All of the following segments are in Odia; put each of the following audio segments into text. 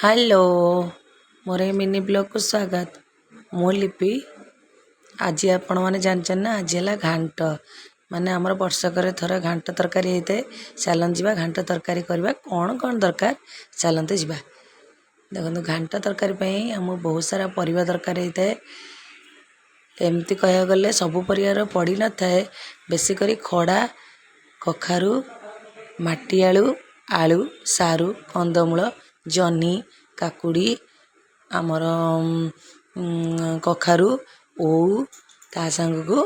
ହ୍ୟାଲୋ, ମୋର ଏ ମିନି ବ୍ଲଗ୍କୁ ସ୍ୱାଗତ। ମୁଁ ଲିପି। ଆଜି ଆପଣମାନେ ଜାଣିଛନ୍ତି ନା, ଆଜି ହେଲା ଘାଣ୍ଟ। ମାନେ ଆମର ବର୍ଷକରେ ଥରେ ଘାଣ୍ଟ ତରକାରୀ ହେଇଥାଏ। ଚାଲନ୍ତୁ ଯିବା, ଘାଣ୍ଟ ତରକାରୀ କରିବା। କ'ଣ କ'ଣ ଦରକାର, ଚାଲନ୍ତୁ ଯିବା। ଦେଖନ୍ତୁ, ଘାଣ୍ଟ ତରକାରୀ ପାଇଁ ଆମକୁ ବହୁତ ସାରା ପରିବା ଦରକାର ହେଇଥାଏ। ଏମିତି କହିବାକୁ ଗଲେ ସବୁ ପରିବାର ପଡ଼ିନଥାଏ। ବେଶୀ କରି ଖଡ଼ା, କଖାରୁ, ମାଟି ଆଳୁ, ଆଳୁ, ସାରୁ, କନ୍ଦମୂଳ, ଜହ୍ନି, କାକୁଡ଼ି, ଆମର କଖାରୁ, ଓଉ, ତା ସାଙ୍ଗକୁ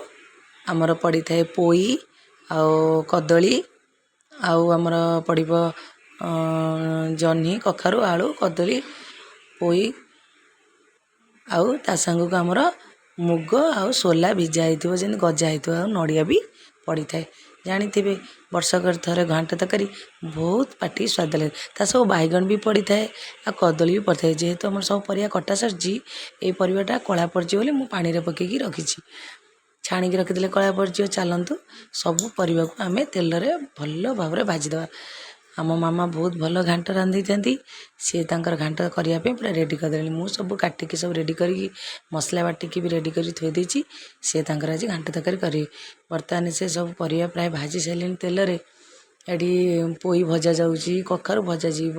ଆମର ପଡ଼ିଥାଏ ପୋଇ ଆଉ କଦଳୀ, ଆଉ ଆମର ପଡ଼ିବ ଜହ୍ନି, କଖାରୁ, ଆଳୁ, କଦଳୀ, ପୋଇ, ଆଉ ତା ସାଙ୍ଗକୁ ଆମର ମୁଗ ଆଉ ସୋଲା ଭିଜା ହେଇଥିବ, ଯେମିତି ଗଜା ହେଇଥିବ, ଆଉ ନଡ଼ିଆ ବି ପଡ଼ିଥାଏ। ଜାଣିଥିବେ, ବର୍ଷକରେ ଥରେ ଘାଣ୍ଟ ତରକାରୀ ବହୁତ ପାଟିକି ସ୍ୱାଦ ଲାଗେ। ତା ସବୁ ବାଇଗଣ ବି ପଡ଼ିଥାଏ ଆଉ କଦଳୀ ବି ପଡ଼ିଥାଏ। ଯେହେତୁ ଆମର ସବୁ ପରିବା କଟା ସରିଛି, ଏଇ ପରିବାଟା କଳା ପଡ଼ିଯିବ ବୋଲି ମୁଁ ପାଣିରେ ପକାଇକି ରଖିଛି। ଛାଣିକି ରଖିଦେଲେ କଳା ପଡ଼ିଯିବ। ଚାଲନ୍ତୁ, ସବୁ ପରିବାକୁ ଆମେ ତେଲରେ ଭଲ ଭାବରେ ଭାଜିଦେବା। ଆମ ମାମା ବହୁତ ଭଲ ଘାଣ୍ଟ ରାନ୍ଧିଥାନ୍ତି। ସିଏ ତାଙ୍କର ଘାଣ୍ଟ କରିବା ପାଇଁ ପୁରା ରେଡ଼ି କରିଦେଲେଣି। ମୁଁ ସବୁ କାଟିକି, ସବୁ ରେଡ଼ି କରିକି, ମସଲା ବାଟିକି ବି ରେଡ଼ି କରି ଥୋଇ ଦେଇଛି। ସିଏ ତାଙ୍କର ଆଜି ଘାଣ୍ଟ ତରକାରୀ କରିବେ। ବର୍ତ୍ତମାନ ସେ ସବୁ ପରିବା ପ୍ରାୟ ଭାଜି ସାରିଲେଣି ତେଲରେ। ଏଠି ପୋଇ ଭଜା ଯାଉଛି, କଖାରୁ ଭଜା ଯିବ।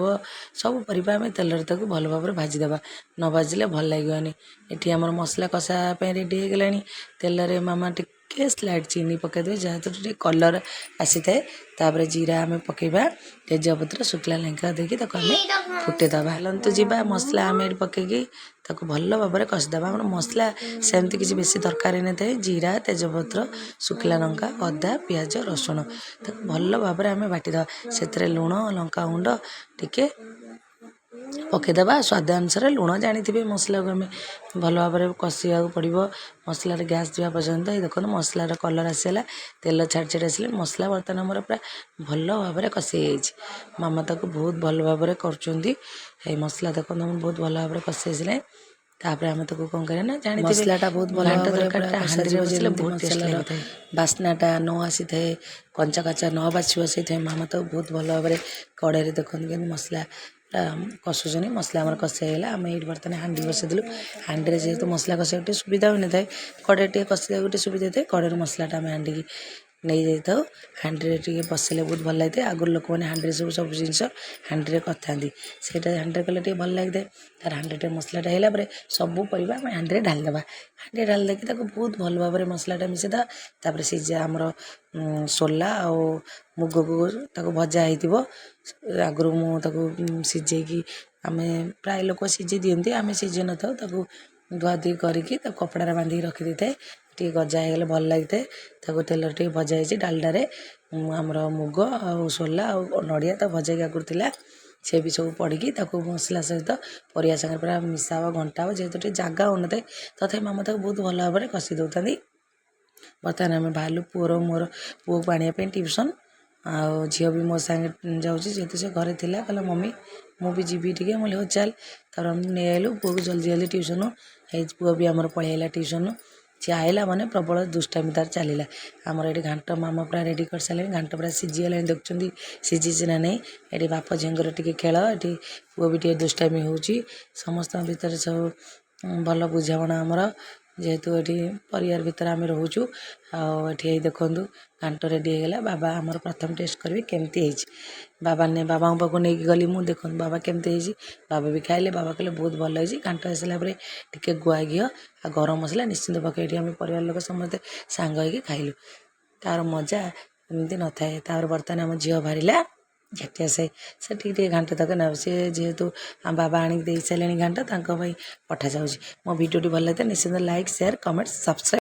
ସବୁ ପରିବା ଆମେ ତେଲରେ ତାକୁ ଭଲ ଭାବରେ ଭାଜିଦେବା। ନ ଭାଜିଲେ ଭଲ ଲାଗିବନି। ଏଠି ଆମର ମସଲା କଷା ପାଇଁ ରେଡ଼ି ହେଇଗଲାଣି। ତେଲରେ ମାମା ଟିକେ ସ୍ଲାଇଟ୍ ଚିନି ପକାଇଦେବେ, ଯାହାଦ୍ୱାରା ଟିକେ କଲର୍ ଆସିଥାଏ। ତାପରେ ଜିରା ଆମେ ପକାଇବା, ତେଜପତ୍ର, ଶୁଖିଲା ଲଙ୍କା ଦେଇକି ତାକୁ ଆମେ ଫୁଟେଇଦେବା। ଚାଲନ୍ତୁ ଯିବା, ମସଲା ଆମେ ଏଠି ପକାଇକି ତାକୁ ଭଲ ଭାବରେ କଷିଦେବା। ଆମର ମସଲା ସେମିତି କିଛି ବେଶୀ ଦରକାର ହେଇନଥାଏ। ଜିରା, ତେଜପତ୍ର, ଶୁଖିଲା ଲଙ୍କା, ଅଦା, ପିଆଜ, ରସୁଣ, ତାକୁ ଭଲ ଭାବରେ ଆମେ ବାଟିଦେବା। ସେଥିରେ ଲୁଣ, ଲଙ୍କାଗୁଣ୍ଡ ଟିକେ ପକାଇଦେବା, ସ୍ୱାଦ ଅନୁସାରେ ଲୁଣ। ଜାଣିଥିବେ, ମସଲାକୁ ଆମେ ଭଲ ଭାବରେ କଷିବାକୁ ପଡ଼ିବ ମସଲାରେ ଗ୍ୟାସ୍ ଯିବା ପର୍ଯ୍ୟନ୍ତ। ଏଇ ଦେଖନ୍ତୁ, ମସଲାର କଲର୍ ଆସିଗଲା, ତେଲ ଛାଡ଼ି ଛାଡ଼ି ଆସିଲେ। ମସଲା ବର୍ତ୍ତମାନ ଆମର ପୁରା ଭଲ ଭାବରେ କଷି ହେଇଯାଇଛି। ମାମା ତାକୁ ବହୁତ ଭଲ ଭାବରେ କରୁଛନ୍ତି। ଏଇ ମସଲା ଦେଖନ୍ତୁ, ଆମର ବହୁତ ଭଲ ଭାବରେ କଷି ଆସିଲାଣି। ତାପରେ ଆମେ ତାକୁ କ'ଣ କରିବା ନା, ଜାଣିଥିବେ, ମସଲାଟା ବହୁତ ଭଲ ଘାଣ୍ଟ ଭାବରେ ପୁରା ତରକାରୀଟା ହାଣ୍ଡିରେ କଷାଯିବ, ବସିଲେ ଯେମିତି ବହୁତ ଟେଷ୍ଟ ମସଲାର ଲାଗିଥାଏ। ବାସ୍ନାଟା ନ ଆସିଥାଏ, କଞ୍ଚା କଞ୍ଚା ନ ବାସିବ। ସେଇଥିପାଇଁ ମାମା ତାକୁ ବହୁତ ଭଲ ଭାବରେ କଡ଼େଇରେ ଦେଖନ୍ତୁ କେମିତି ମସଲା ପୁରା କଷୁଛନ୍ତି। ମସଲା ଆମର କଷି ହେଇଗଲା। ଆମେ ଏଇଠି ବର୍ତ୍ତମାନ ହାଣ୍ଡି ବସେଇଦେଲୁ। ହାଣ୍ଡିରେ ଯେହେତୁ ମସଲା କଷିବାକୁ ଟିକେ ସୁବିଧା ହୋଇନଥାଏ, କଡ଼େଇରେ ଟିକେ କଷିବାକୁ ଟିକେ ସୁବିଧା ହେଇଥାଏ। କଡ଼େଇରୁ ମସଲାଟା ଆମେ ହାଣ୍ଡିକି ନେଇଯାଇଥାଉ। ହାଣ୍ଡିରେ ଟିକେ ବସେଇଲେ ବହୁତ ଭଲ ଲାଗିଥାଏ। ଆଗରୁ ଲୋକମାନେ ହାଣ୍ଡିରେ ସବୁ ସବୁ ଜିନିଷ ହାଣ୍ଡିରେ କରିଥାନ୍ତି। ସେଇଟା ହାଣ୍ଡିରେ କଲେ ଟିକେ ଭଲ ଲାଗିଥାଏ। ତାର ହାଣ୍ଡିରେ ମସଲାଟା ହେଲା ପରେ ସବୁ ପରିବା ଆମେ ହାଣ୍ଡିରେ ଢାଳିଦେବା। ହାଣ୍ଡିରେ ଢାଳି ଦେଇକି ତାକୁ ବହୁତ ଭଲ ଭାବରେ ମସଲାଟା ମିଶାଇଦେବା। ତାପରେ ସିଝା ଆମର ସୋଲା ଆଉ ମୁଗକୁ ତାକୁ ଭଜା ହେଇଥିବ ଆଗରୁ, ମୁଁ ତାକୁ ସିଝେଇକି, ଆମେ ପ୍ରାୟ ଲୋକ ସିଝେଇ ଦିଅନ୍ତି, ଆମେ ସିଝେଇ ନଥାଉ। ତାକୁ ଧୁଆଧୁଇ କରିକି ତାକୁ କପଡ଼ାରେ ବାନ୍ଧିକି ରଖିଦେଇଥାଏ। ଟିକେ ଗଜା ହେଇଗଲେ ଭଲ ଲାଗିଥାଏ। ତାକୁ ତେଲରେ ଟିକେ ଭଜା ହେଇଛି। ଡାଲଡ଼ାରେ ଆମର ମୁଗ ଆଉ ସୋଲା ଆଉ ନଡ଼ିଆ ତ ଭଜା ହେଇକି ଆଗରୁ ଥିଲା, ସେ ବି ସବୁ ପଡ଼ିକି ତାକୁ ମସଲା ସହିତ ପରିବା ସାଙ୍ଗରେ ପୁରା ମିଶା ହେବ, ଘଣ୍ଟା ହେବ। ଯେହେତୁ ଟିକେ ଜାଗା ହେଉନଥାଏ, ତଥାପି ମାମା ତାକୁ ବହୁତ ଭଲ ଭାବରେ କଷି ଦେଉଥାନ୍ତି। ବର୍ତ୍ତମାନ ଆମେ ବାହାରିଲୁ ପୁଅର ମୋର ପୁଅକୁ ଆଣିବା ପାଇଁ ଟ୍ୟୁସନ୍। ଆଉ ଝିଅ ବି ମୋ ସାଙ୍ଗେ ଯାଉଛି। ଯେହେତୁ ସେ ଘରେ ଥିଲା, କହିଲା, "ମମି, ମୁଁ ବି ଯିବି ଟିକେ।" ମୁଁ କହିଲି, "ହଉ ଚାଲ।" ତାପରେ ଆମେ ନେଇ ଆଇଲୁ ପୁଅକୁ ଜଲ୍ଦି ଜଲ୍ଦି ଟ୍ୟୁସନ୍। ହେଇ ପୁଅ ବି ଆମର ପଳେଇ ଆଇଲା ଟ୍ୟୁସନ୍ରୁ। ସିଏ ଆଇଲା ମାନେ ପ୍ରବଳ ଦୁଷ୍ଟାମି ତାର ଚାଲିଲା। ଆମର ଏଠି ଘାଣ୍ଟ ମାମା ପୁରା ରେଡ଼ି କରିସାରିଲେଣି। ଘାଣ୍ଟ ପୁରା ସିଝିଗଲାଣି। ଦେଖୁଛନ୍ତି ସିଝିଛି ନା ନାହିଁ। ଏଠି ବାପ ଝିଅଙ୍କର ଟିକେ ଖେଳ। ଏଠି ପୁଅ ବି ଟିକେ ଦୁଷ୍ଟାମି ହେଉଛି। ସମସ୍ତଙ୍କ ଭିତରେ ସବୁ ଭଲ ବୁଝାମଣା ଆମର, ଯେହେତୁ ଏଠି ପରିବାର ଭିତରେ ଆମେ ରହୁଛୁ। ଆଉ ଏଠି ଏଇ ଦେଖନ୍ତୁ, ଘାଣ୍ଟ ରେଡ଼ି ହେଇଗଲା। ବାବା ଆମର ପ୍ରଥମ ଟେଷ୍ଟ କରିବେ କେମିତି ହେଇଛି। ବାବା ନେ ବାବାଙ୍କ ପାଖକୁ ନେଇକି ଗଲି ମୁଁ। ଦେଖନ୍ତୁ ବାବା, କେମିତି ହେଇଛି। ବାବା ବି ଖାଇଲେ। ବାବା କହିଲେ, "ବହୁତ ଭଲ ହେଇଛି।" ଘାଣ୍ଟ ହେଇସାରିଲା ପରେ ଟିକେ ଗୁଆ ଘିଅ ଆଉ ଗରମ ମସଲା ନିଶ୍ଚିନ୍ତ ପକାଇ ଏଠି ଆମେ ପରିବାର ଲୋକ ସମସ୍ତେ ସାଙ୍ଗ ହେଇକି ଖାଇଲୁ। ତାର ମଜା ଏମିତି ନଥାଏ। ତାପରେ ବର୍ତ୍ତମାନ ଆମ ଝିଅ ବାହାରିଲା ଝାଟିଆ ସାହି। ସେଠିକି ଟିକେ ଘାଣ୍ଟ ତରକାରୀ ନେବ ସିଏ। ଯେହେତୁ ଆମ ବାବା ଆଣିକି ଦେଇ ସାରିଲେଣି ଘାଣ୍ଟ, ତାଙ୍କ ପାଇଁ ପଠାଯାଉଛି। ମୋ ଭିଡ଼ିଓଟି ଭଲ ଲାଗିଥାଏ, ନିଶ୍ଚିନ୍ତ ଲାଇକ୍, ସେୟାର, କମେଣ୍ଟ, ସବସ୍କ୍ରାଇବ୍।